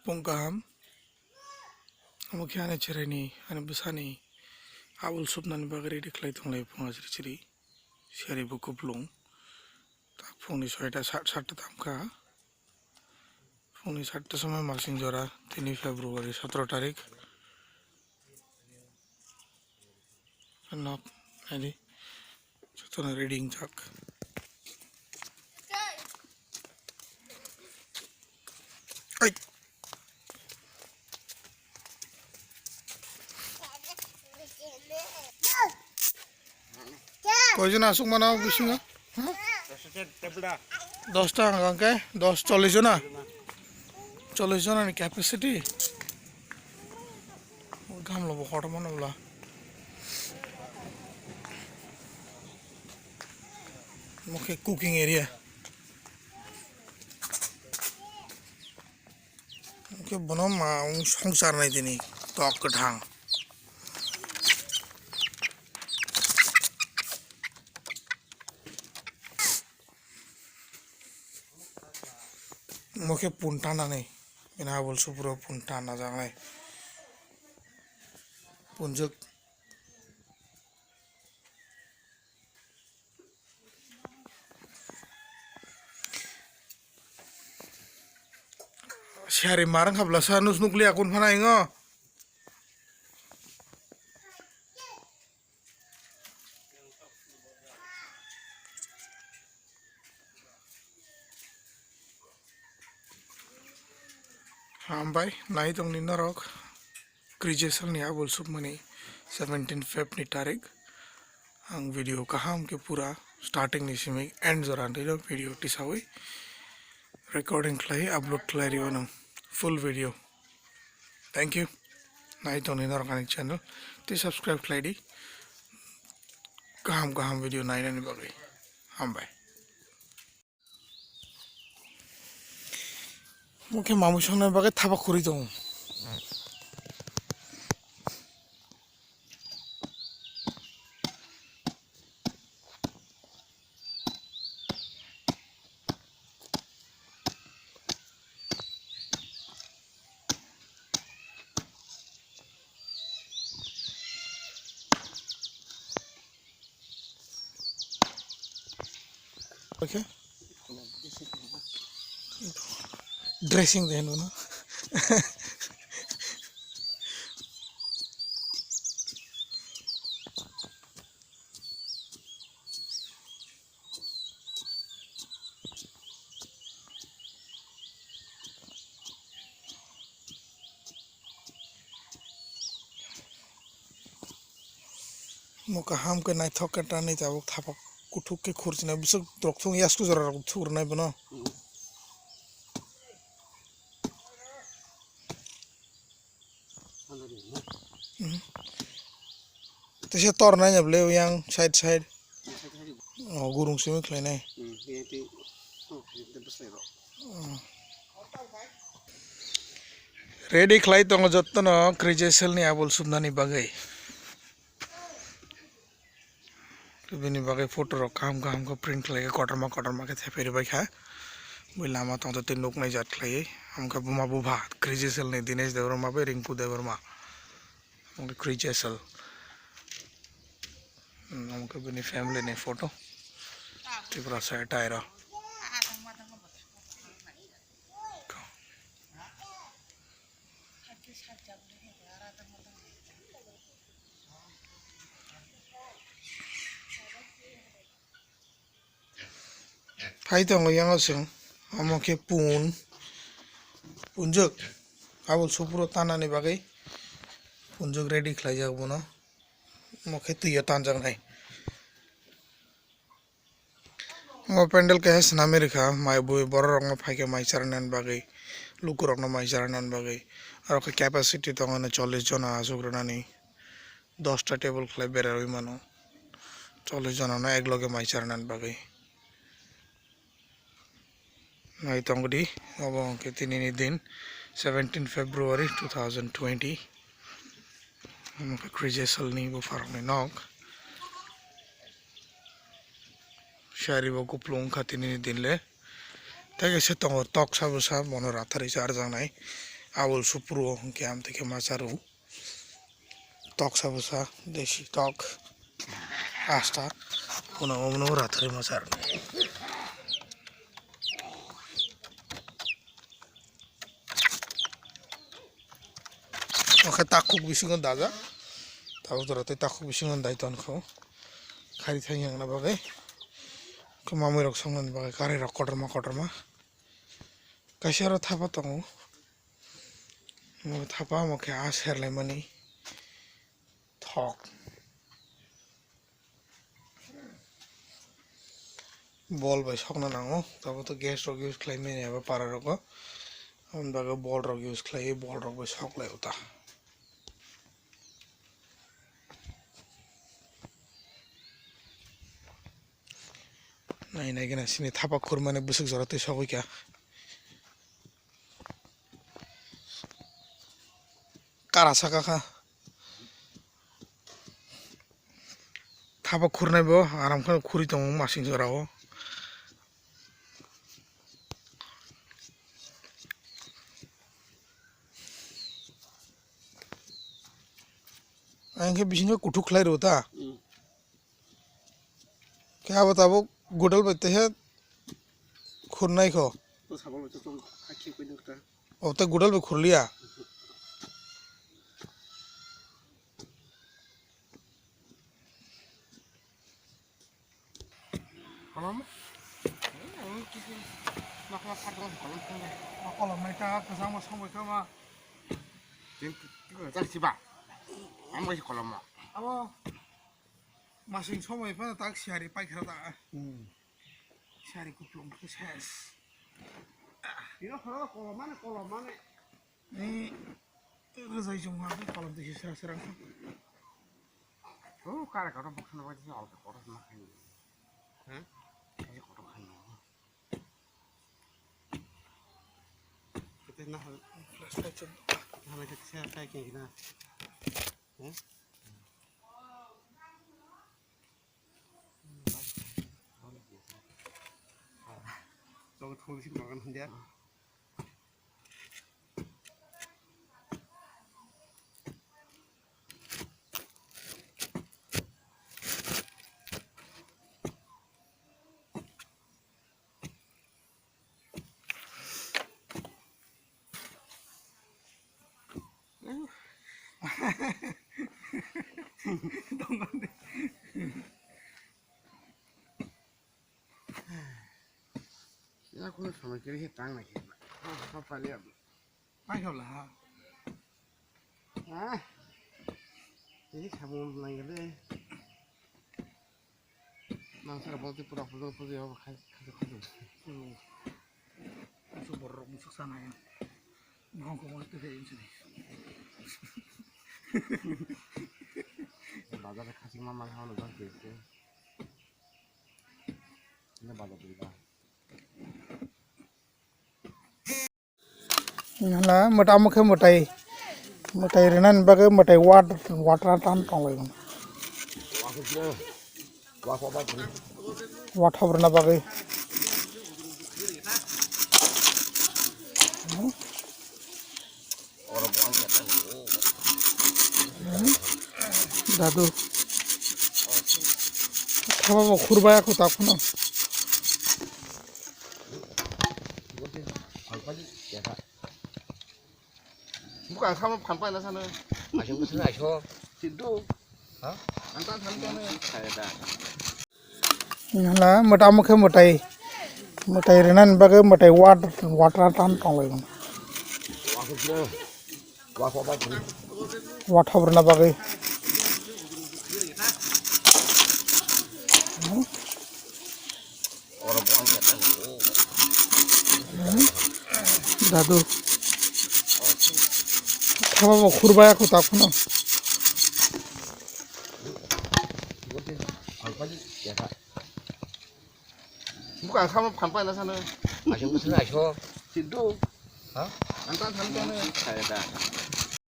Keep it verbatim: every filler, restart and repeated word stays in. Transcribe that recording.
Pung kaham. Omo khe ani cheraini, ani bwsani abul supnani bagwi ready khlai tonglai phunga chiri chiri. Siyari bo kuplung. Tak phungni soita, sat, satta tamkha. Phungni satta somoi masing jora, tini February sotoro tarik. Nok, naidi. Jotono ready wngjak. Ai. Koijon aswk mano bisingo? Ha? Dosta hwnkhe dos, chollish jona. Chollish jona ni capacity. Gamlo bo kotor mano bwla. Omo khe cooking area. Omo khe bono ma wng songchar nai tini tok kwthang. Omo khe pun tanani, bini abul supro pun tanajaknai. Punjak. Siyari marang khabla sa nus nukli akun phana ingo. Hambai, nai tongni norok. Kri Jesal ni abul supmani seventeen Feb ni tarik. Ang video kaham khe pura starting ni simi end jora rino video tisawi recording khlai upload khlai rio nang full video. Thank you. Nai tongni norok ani channel tei subscribe khlai di. Kaham kaham video nainani bagwi. Hambai. Omo khe mamui songnai bagwi thapa khurui tongo. Okay. Dressing de no. Mo kaham khe naithok khe tanwi tabuk thapak kuthuk khe khurchina bwswk rok thung yasku jora rok thuk rwnai bono. Mhm. Tesa tor nai na bwle yang side side. Oh, gurung simi khlai nai. Ready khlai tongo jottono Kri Jesal ni abul subnani bagwi. Bini bagwi photo rok kaham kaham khe print khlai khe kotorma kotorma khe thepai rwbai kha. Bui lama tongthote nuknai jat khlaiwi. Amkhe buma bupha Kri Jesal ni Dinesh Debbarma bai Rinku Debbarma. Amkhe Kri Jesal. Hmm, amkhe bini family ni photo. Tripura side airo. Phai tongo yang chwng, omo khe pun, punjak, abul supro tanani bagwi punjak ready khlaijak bono, omo khe twi o tanjaknai. O pandal kaisa swnamwi rwkha, mai bui borok rokno phaikhe mai charwna bagwi, lukurokno mai charwna bagwi. Aro khe capacity tongo no chollish jona achuk rwnani, dosta table khlai berarwi mano, chollish jona no ekloge mai charwna bagwi. Nai tongdi, obo hwnkhe tinini din, seventeen February two thousand twenty. Omo khe Kri Jesal ni bupharokni nok. Siyari bo kuplung wngkha tinini din le. Tei kaisa tongo toksa bwsa bono ratharwi charjaknai. Abol supro hwnkhe amtwi khe macharo. Tok sa bwsa, desi tok. Asta. Uno, uno rathari machar. Oke, takhuk bisingo daja. Tabuk jora tei takhuk bisingo dai tonkho. Khari thang yang na bagwi. Khe mamui rok songmani bagwi, kari rok kotorma kotorma. Kaisa aro thapa tongo. Mo thapa mo khe a serlaimani thok. Bol bai sokna nango, tabo to gas rok use khlai mani abo para rogo. Aboni bagwi bol rok use khlai, bol rok bai sok lai uta. Nai nai gana sini thapa khurmani bwswk jora twi sogwi kha. Kara saka kha. Thapa khurnai bo aram khe khuri tongo masing jora o. Ang khe bisingo kuthuk khlai rw ta. Khe abo tabuk godal bai tehe khurnai kho. O sabol bai to tong hakhe koi nang ta. O tei godal bai khurliya. Kolom? Ang kisi makla phar dong kolom thang. Kolom nai ta kwchang ma song bai kha ma. Tin tin tak si ba. Ang bai kolom ma. Abo. Masing somoi phano tak siyari paikha ta. Hmm. Siyari kuplung khe ses. Ino khoro kolom mane, kolom mane. Ni rwjai jong ha kolom tisi sra sra. Oh, kare kotor boksa na boksa alta kotor ma khaini. Ha? Kare kotor khaini. Kete na hal flash light chum. Na hal kete sra sra khaini na. Hmm? Tong thong sing makan hundia. Ina kuno samai kiri he tang na kiri. Ha, ha, pali ab. Pai khabla ha. Ah. Ini kamu nang gede. Nang sara bol tu pura pura pura ya khai khai khai. Hmm. Musu borok musu sana ya. Nong ko mo tu he insini. Bazar khasi mama hano jang ke. Ini bazar dulu. Hala mwtai, omo khe mwtai, mwtai rwnani bagwi mwtai wat, watra tan tonglai. Wathop rwna bagwi. Dadu. Thapa bo khurbai ako ta phano. Buka ang sama phan paina sano. Asing busi na aso. Sidu. Ha? Ang tan san kano. Saya da. Hala mwtai, omo khe mwtai. Mwtai rwnani bagwi mwtai wat, watra tan tonglai. Wathop rwna bagwi. Dadu. Thapa bo khurbai ako ta phano. Buka ang sama phan paina sano. Asing busi na aso. Sidu. Ha? Ang tan san kano. Saya da.